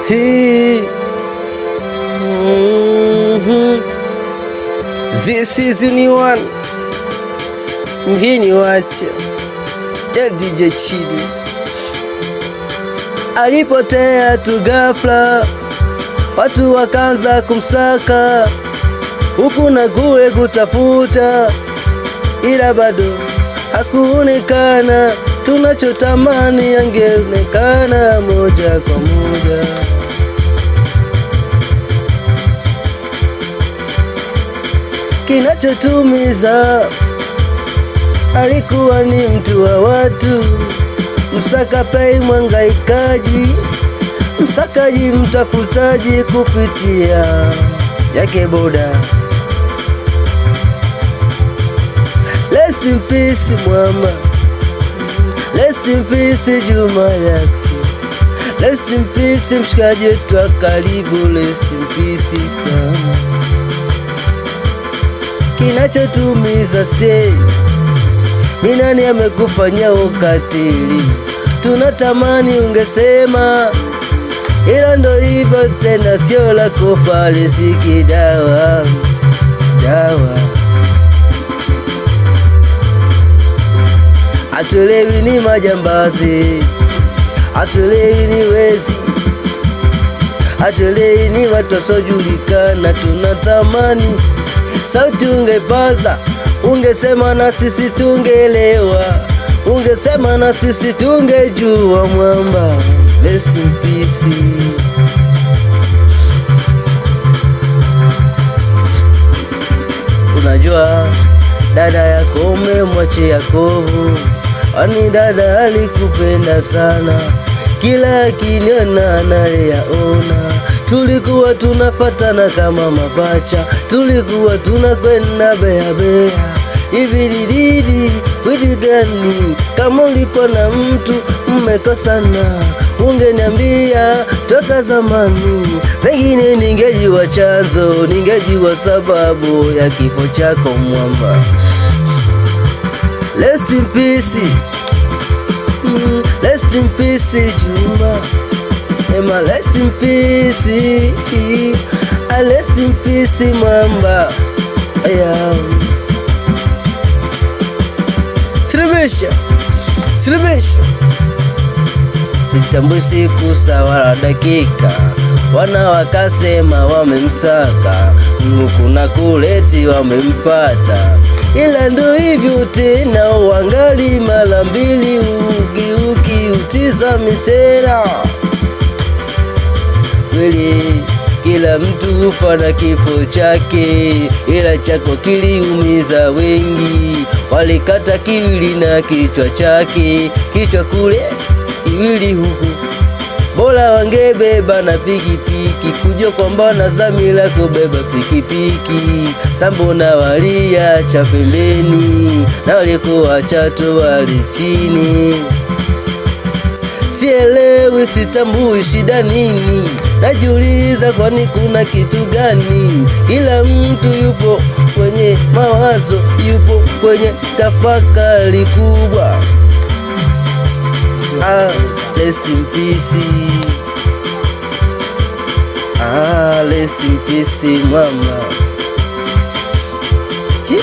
Hii. This is Unione mgeni wacha ya DJ Chidi alipotea tu ghafla, watu wakaanza kumsaka huku na kule kutafuta, ila bado hakuonekana. Tunachotamani angeonekana moja kwa moja. Kinachotumiza alikuwa ni mtu wa watu, msaka pei, mwangaikaji, msakaji, mtafutaji kupitia yake boda. Rest in peace mwamba, rest in peace Juma yake, rest in peace mshikaji wetu wa karibu, rest in peace sana. Kinachotumiza se ni nani amekufanyia ukatili? Tunatamani ungesema, ila ndo hivyo tena, sio la kufa lisiki dawa dawa. Hatuelewi ni majambazi, hatuelewi ni wezi, hatuelewi ni watu wasiojulikana. Tunatamani sauti ungepaza, ungesema na sisi tungeelewa, ungesema na sisi tungejua. Mwamba, rest in peace. Unajua dada yako umemwachia kovu, kwani dada alikupenda sana, kila akiniona analia ona. Tulikuwa tunafatana kama mapacha, tulikuwa tunakwenda bea bea. Hivi dididi widi gani? Kama ulikuwa na mtu mmekosana, ungeniambia toka zamani, pengine ningejua chanzo, ningejua sababu ya kifo chako mwamba. Rest in peace. Rest in peace Juma. Ema, rest in peace. Ah, rest in peace mwamba. Yeah. Silibisha. Silibisha. Sitambui siku saa wala dakika, wana wakasema wamemsaka, huku na kuleti wamempata, ila ndo hivyo tena, uangali mara mbili, ukiuki utizami tena kweli. Kila mtu hufa na kifo chake, ila chako kiliumiza wengi. Walikata kiwili na kichwa chake, kichwa kule kiwili huku, bora wangebeba na pikipiki, kujua kwamba na zamila kubeba pikipiki. Sambo na waliacha pembeni, na walikuwa chatu wali chini. Sielewi, sitambui shida nini, najiuliza kwani kuna kitu gani? Kila mtu yupo kwenye mawazo, yupo kwenye tafakari kubwa. Ah, rest in peace. Ah, rest in peace mama. Chi.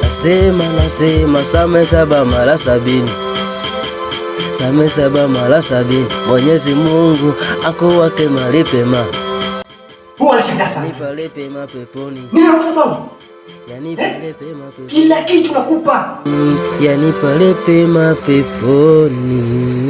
Nasema, nasema, same saba mara sabini, same saba mara sabini. Mwenyezi Mungu akuwake mahali pema, Huwa anashangaa sana. ni pale pema peponi, Nini nakosa Paulo? yani Eh? pale pema peponi, Kila kitu nakupa. yani pale pema peponi.